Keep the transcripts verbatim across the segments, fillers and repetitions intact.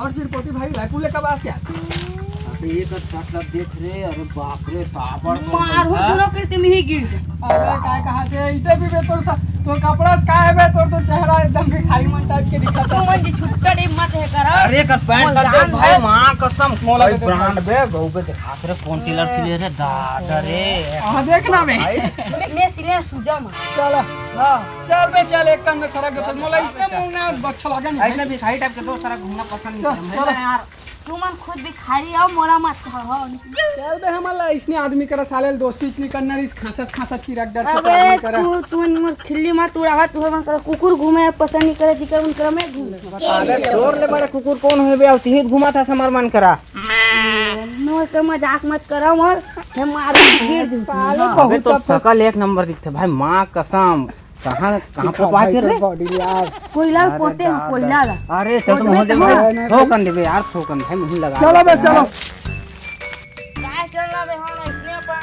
और चिरपोटी भाई, रायपुर ले कब आस यार? अबे ये कर शक्ल देख रे, अरे बाप रे, साबड़ तो मारू दोनों के, तुम ही गिर जा। अबे काय कहा से ऐसे भी बे तोर सा, तोर कपड़ा से का है बे, तोर तो चेहरा एकदम भिखारी मन टाइप के दिखत है। मन जी छुट्टा रे मत है कर। अरे कर पैंट कर दे भाई, माँ कसम। मोला भाई दे दे ब्रांड बे, गऊ बे दिखा रे, कौन टेलर सिले रे, दादा रे। हाँ, देखना बे। भाई। मैं, मैं सिले सुजा मा। चल। हाँ। चल बे, चल, एक कन में सरक देते। मोला इसने मुंह ना अच्छा लगा नहीं। ऐसे भिखारी टाइप के दोस्त सारा घूमना पसंद नहीं चल, करते। चल। यार, तुमन खुद भिखारी आओ, मोला मत कहो। चल बे, हमला इसने आदमी करा साले दोस्ती इसने करना, इस खांसत खांसत चिरक डर चुका अबे आदमी करा। तू, तू मोर खिल्ली मार, तू रहा, तू मन करा कुकुर घूमे पसंद नहीं करे, दिकर मन करा मैं घूम। अबे तोर ले बड़े कुकुर कौन है बे? अब तिही घुमा था समर मन करा। मोर के मजाक मत करा मोर, हे मार गिर जू। साले अबे बहुत तो अब सकल एक नंबर दिखते भाई, माँ कसम। कहाँ, कहाँ फोटो आथे रे? बॉडी यार। कोयला अरे पोते हैं, दादा। कोयला ला। अरे, चल तो मोहन दे भाई। नहीं, नहीं। थोकन देबे यार, थोकन भाई, मुहिम लगा चलो बे, चलो। काय चल रहा बे, हम इसने अपन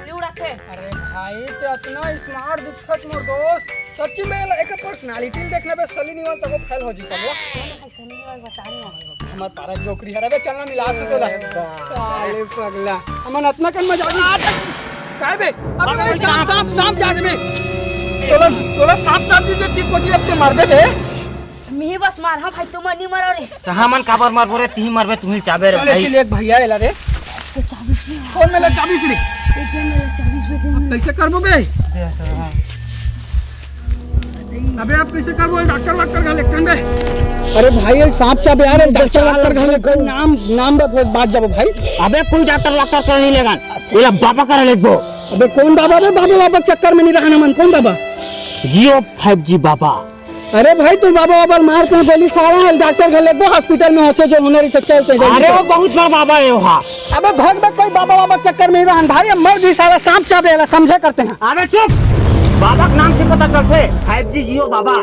लिउड़ा थे। अरे भाई, ते इतना स्मार्ट दिखत मोर दोस्त। सच्ची में एक पर्सनालिटी देखना बे, सली निवाल तको फेल हो जीता बे। सनी निवाल बता रही हूँ। हमर पारा के डोकरी हरे बे, चलना मिला के चला। अरे बाप। साले पगला। हमन अतना कन मजा आ। काय बे? अबे अबे सांप, सांप, सांप जा बे। तोला, तोला सांप चाब दीजिए, चिप कोची अब ते मार दे बे। मिही बस मार, हाँ भाई, तुम नहीं मरो रे। तो हमन काबर मरबो रे, तिही मरबे, तुही चाबे रे चल, भाई। इसके लिए एक भैया एला रे। तो चाबीस में। कौन मेला चाबीस रे? एक जन मेला चाबीस में अब तुम। कैसे करबो बे? अबे आप कैसे करबो? डॉक्टर, डॉक्टर घर लेके बे। अरे भाई, एक सांप चाबे यार, एक डॉक्टर, डॉक्टर घर लेके नाम, नाम बत, बात जाबो भाई। अबे कोई डॉक्टर, डॉक्टर कर नहीं लेगा। ये बाबा कर लेगो। अबे कौन बाबा बे? बाबा, बाबा चक्कर में नहीं रहना मन। कौन बाबा? Jio five G बाबा। अरे भाई, तू बाबा, बाबा मार तू गोली साला, डॉक्टर घर लेगो, हॉस्पिटल में होचे जो होना रही तो चलते हैं। अरे वो बहुत बड़ बाबा है वहाँ। अबे भग, भग, कोई बाबा, बाबा चक्कर में नहीं रहन भाई, अब मर गई साला, सांप चाबे वाला, समझे करते हैं। अबे चुप, बाबा के नाम से पता चलते five G Jio बाबा।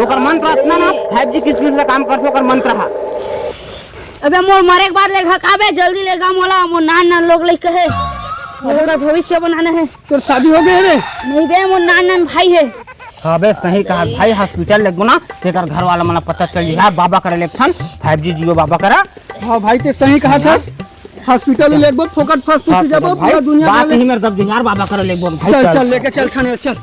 ओकर मंत्र रचना ना, five G किस चीज से काम करते, ओकर मंत्र हा। अबे मोर मरे के बाद लेगा का बे, जल्दी लेगा मोला, मोर नान नान लोग लइका है, मोला भविष्य बनाना है। तोर शादी हो गए रे? नहीं बे, मोर नान नान भाई है। हाँ बे, सही कहा भाई, हॉस्पिटल लेगो ना, तेकर घर वाला मन ला पता चल जाए, बाबा करे लेगथन, five G Jio बाबा करा। हाँ भाई, ते सही कहा था, हॉस्पिटल लेगो, फोकट फस फस जाबो, पूरा दुनिया बात वाले। ही मेरे दब यार, बाबा करे लेगो भाई, चल, चल। चल, लेके चल थाने, चल।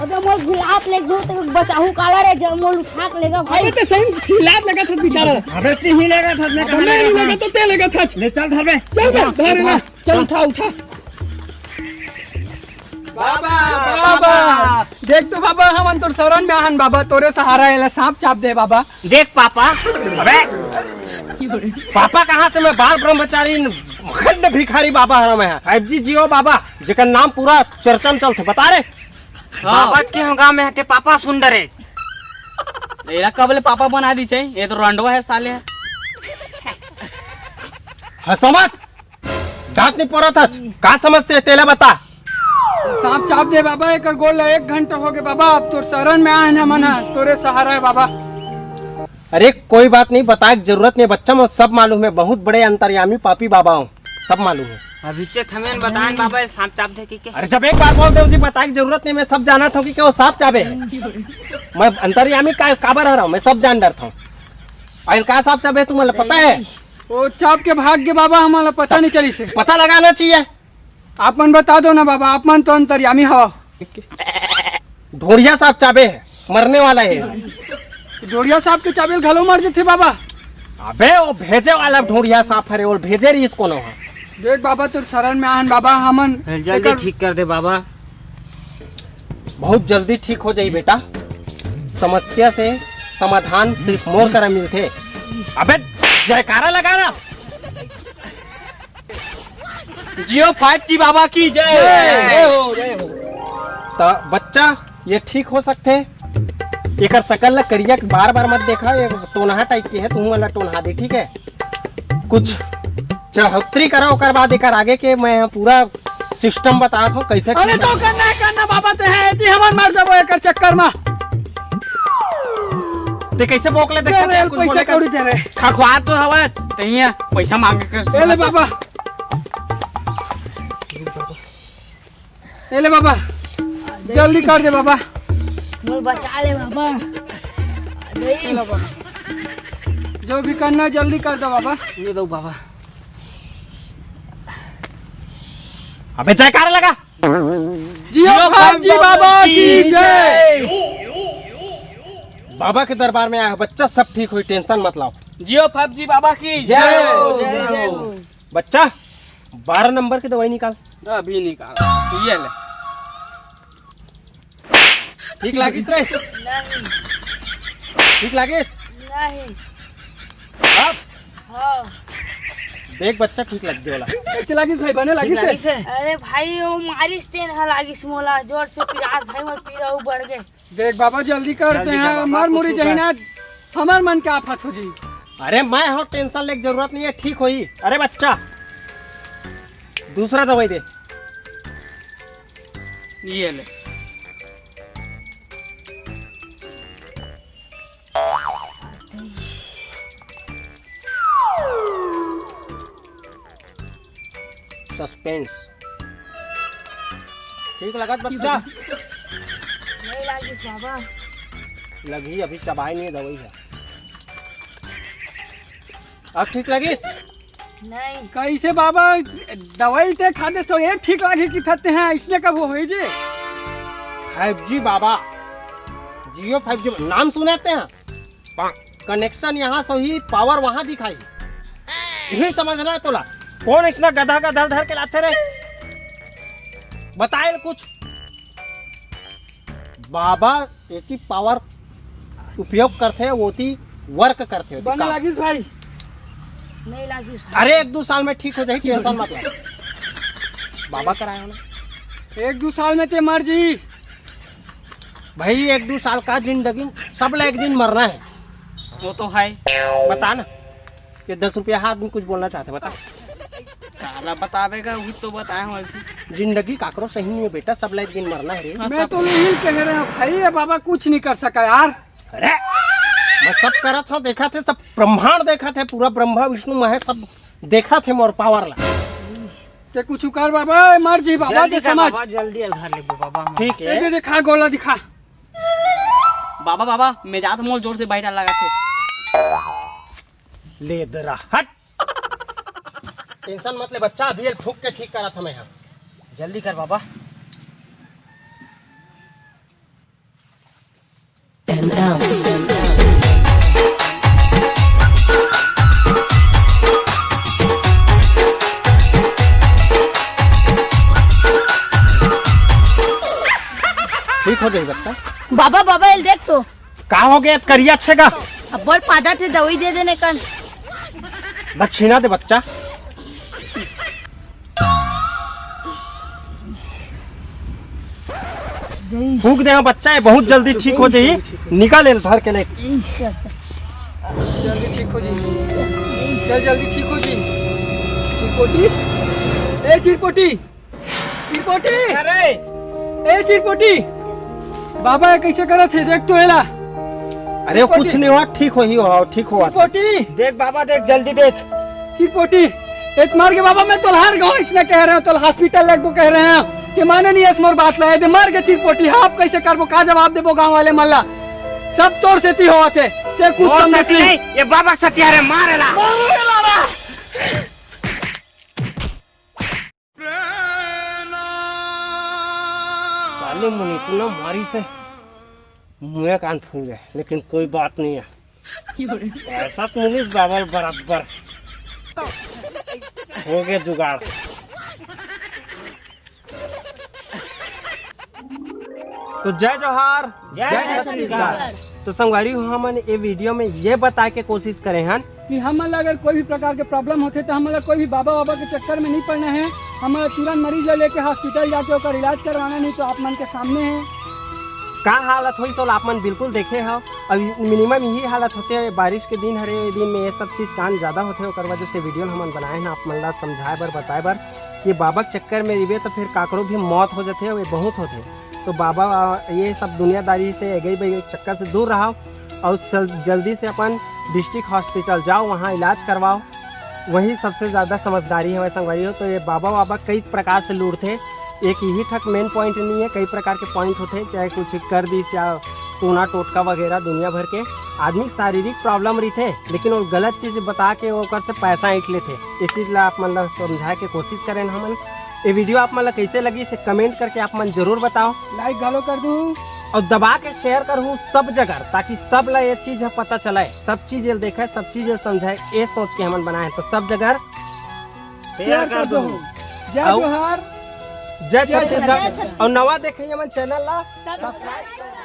अबे मोर घिलात ले गो तो बचाहू काला रे, जब मोर उठा के लेगा भाई। अबे ते सही चिल्लात लगा था बेचारा। अबे ते ही लेगा था, मैं अबे कहाँ मैं लेगा नहीं था? लेगा तो ते लेगा था। ले चल धर बे। चल बे, धर ना। चल उठा, उठा। बाबा, बाबा। देख तो बाबा, हमन तोर शरण में आहन बाबा, तोरे सहारा एला सांप चाप दे बाबा। देख पापा, अबे पापा कहाँ से, मैं बाल ब्रह्मचारी खंड भिखारी बाबा हरा मैं five G Jio बाबा। जेकर नाम पूरा चर्चा में चलथे, बता रे। हाँ। बाबा के हम गांव में हते पापा सुन डरे। एला कब ले पापा बना दी चाहिए? ये तो रंडवा है साले। हंसो मत। जात नहीं पड़त हच। का समस्या है तेला बता। सांप चाप दे बाबा, एकर गोड़ ला एक घंटा हो गए बाबा, अब तोर शरण में आए ना मना, तोरे सहारा है बाबा। अरे कोई बात नहीं, बताए के जरूरत नहीं बच्चा, मोर सब मालूम है, बहुत बड़े अंतर्यामी पापी बाबा हूँ। सब मालूम है। अभी चे थमेन बतान बाबा, ये सांप चाप दे की के? अरे जब एक बार बोल दे जी, बताए की जरूरत नहीं, मैं सब जाना था कि क्या वो सांप चाबे है। मैं अंतर्यामी का काबर आ रहा हूँ, मैं सब जान डरता हूँ। और का सांप चाबे तुम्हें पता है? वो चाप के भाग के बाबा, हमारा पता नहीं चली से। पता लगाना चाहिए। आप मन बता दो ना बाबा, आप मन तो अंतर्यामी हवा। ढोड़िया सांप चाबे है, मरने वाला है। ढोड़िया सांप के चाबे घलो मर जथे बाबा। अबे वो भेजे वाला ढोड़िया सांप हरे, वो भेजे रहीस कोनो ह। देख बाबा, तोर शरण में आहन बाबा, हमन जल्दी एकर ठीक कर दे बाबा। बहुत जल्दी ठीक हो जाई बेटा। समस्या से समाधान सिर्फ मोर करा मिलथे। अबे जयकारा लगा ना। Jio five G बाबा की जय। जय। जय हो, जय हो। त बच्चा, ये ठीक हो सकथे। एकर सकल ला करिया के बार-बार मत देखा, ये टोनहा टाइप के है, तुहूं वाला टोनहा दे, ठीक है? कुछ चढ़ोतरी करा, ओकर बाद एकर आगे के मैं पूरा system बतात हूँ, कैसे अरे जो करना है करना बाबा, ते है, एती हमन मर जाबो एकर चक्कर में। ते कैसे बोकले देखत अरे, है, कुछ पैसा बोले का? कौड़ी दे रे। खखवा तो हवा, तहिया पैसा मांगे कर। ए ले बाबा। ए ले बाबा, जल्दी कर दे बाबा। मोर बचा ले बाबा। नहीं। जो भी करना है, जल्दी कर दो बाबा। ये दो बाबा। अबे जयकारा लगा। जियो फाइव जी बाबा की जय। बाबा के दरबार में आया है बच्चा, सब ठीक होई, टेंशन मत लाओ। जियो फाइव जी बाबा की जय। जय हो, जय हो। बच्चा, बारह नंबर की दवाई निकाल। अभी निकाल। ये ले। ठीक लागिस रे? नहीं। ठीक लागिस? नहीं। अब? हाँ। देख बच्चा, ठीक लग गया वाला। कैसे लागिस भाई, बने लागिस है? अरे भाई, वो मारिस तेन ह लागिस मोला, जोर से पिरात भाई, मोर पीरा उ बढ़ गए। देख बाबा, जल्दी करते हैं, मर मुड़ी जहिना, हमार मन के आफत हो जी। अरे मैं हो, टेंशन लेके जरूरत नहीं है, ठीक होई। अरे बच्चा, दूसरा दवाई दे। ये ले। सस्पेंस। ठीक लगत बच्चा? नहीं लागिस बाबा। लगी, अभी चबाए नहीं दवाई है। अब ठीक लगिस? नहीं। कैसे बाबा, दवाई ते खाते सो ये ठीक लागे कि थते हैं, इसने कब हो जे? फाइव जी बाबा, जियो फाइव जी नाम सुनाते हैं। कनेक्शन यहाँ से ही, पावर वहाँ दिखाई। यही समझना है तोला। कौन इसना गधा गधा धर के लाते रे? बताए कुछ। बाबा एती पावर उपयोग करथे, ओती वर्क करथे, ओती बने काम। लागिस भाई। नहीं लागिस भाई। अरे, एक दू साल में ठीक हो जाही, टेंशन मत ले। बाबा कराए हो ना। एक दू साल में ते मर जी। भाई, एक दू साल का जिंदगी, सब ला एक दिन मरना है। वो तो है। बता ना, ये दस रुपया हाथ में कुछ बोलना चाहते, बता। काला बतावेगा, वो तो बताए हो अभी। जिंदगी काकरो सही नहीं है बेटा, सब ला एक दिन मरना है रे। हाँ, मैं सब तो यही कह रहे हूँ भाई, ये बाबा कुछ नहीं कर सका यार। अरे, मैं सब करत हूँ, देखा थे, सब ब्रह्मांड देखा थे, पूरा ब्रह्मा विष्णु महेश सब देखा थे मोर पावर ला। ते कुछ कर बाबा, मर जी बाबा, जल्दी ते कर समझ। बाबा, जल्दी घर ले गो बाबा हम। ठीक ए, है। दे, दिखा, गोला दिखा। बाबा, बाबा, मैं जात मोर जोर से बैठा लगा थे। ले दरा, हट। टेंशन मत ले बच्चा, अभी ये फूक के ठीक करा था मैं यहाँ। जल्दी कर बाबा। ठीक हो जाई बच्चा। बाबा, बाबा, एल देख तो। का हो गया करिया छेगा? अब्बड़ पादा थे, दवाई दे देने कन। दक्षिणा दे बच्चा। फूक दे बच्चा, ये बहुत जल्दी ठीक हो जाई। निकाल एल धर के ले। जल्दी ठीक हो जाई। चल जल्दी ठीक हो जाई। चिरपोटी, ए चिरपोटी। चिरपोटी। अरे। ए चिरपोटी। बाबा, ये कैसे करत हे? देख तो एला। अरे, चिरपोटी। कुछ नहीं हुआ, ठीक हो ही हो, ठीक हो। चिरपोटी। देख बाबा, देख, जल्दी देख। चिरपोटी। एक मार के बाबा, मैं तोलहार गाँव इसने कह रहे हो, तोल हॉस्पिटल लेके कह रहे हैं। ते माने नहीं, इस मोर बात लाए दे, मार के चिरपोटी। हाँ, आप कैसे करबो, का जवाब देबो गाँव वाले मल्ला? सब तोर सेती होवत हे, ते कुछ मोर समझे सेती नहीं। नहीं, ये बाबा सेती हरे, मार एला। साले मन इतना मारी से मुँह कान फूल गए, लेकिन कोई बात नहीं है। ऐसा तो मुनीस बाबल बराबर हो गया जुगाड़। तो जय जोहार, जय जय छत्तीसगढ़। छत्तीसगढ़। तो संगवारी हो, हमन ये वीडियो में ये बताए के कोशिश करे हन कि हमन ला अगर कोई भी प्रकार के प्रॉब्लम होथे, तो हमन ला कोई भी बाबा, बाबा के चक्कर में नहीं पड़ना है। हमन ला तुरंत मरीज ला लेके हॉस्पिटल जाके ओकर इलाज करवाना, नहीं तो आप मन के सामने है। का हालत होई, तो आप मन बिल्कुल देखे हो। अब मिनिमम यही हालत होथे, बारिश के दिन हरे, दिन में ये सब चीज कांड ज्यादा होथे, ओकर वजह से वीडियो हमन बनाए हैं, आप मन ला समझाए बर, बताए बर। ये बाबा के चक्कर में रिबे, तो फिर काकरो भी मौत हो जाथे, ये बहुत होथे। तो बाबा, आ, ये सब दुनियादारी से, एगई बगई चक्कर से दूर रहो और सल-, जल्दी से अपन डिस्ट्रिक्ट हॉस्पिटल जाओ, वहाँ इलाज करवाओ, वही सबसे ज़्यादा समझदारी है। संगवारी हो, तो ये बाबा, बाबा कई प्रकार से लूटथे, एक यही ठक मेन पॉइंट नहीं है, कई प्रकार के पॉइंट होते हैं, चाहे कुछ कर दी, चाहे टोना टोटका वगैरह दुनिया भर के आदमी के शारीरिक प्रॉब्लम रहिथे, लेकिन वो गलत चीज बता के ओकर से पैसा ऐंठ लेथे। ये चीज ला आप मन ला समझाए के कोशिश करेन हमन। ये वीडियो आप मन ला कैसे लगी, इसे कमेंट करके आप मन जरूर बताओ। लाइक घलो कर दू। और दबा के शेयर करहू सब जगह, ताकि सब ला ये चीज ह पता चले, सब चीज ल देखे, सब चीज ल समझे। ये सोच के हमन बनाए हैं, तो सब जगह शेयर कर दू। जय आओ। जोहार। जय जय छत्तीसगढ़। छत्तीसगढ़। और नवा देखे हमन चैनल ला सब्सक्राइब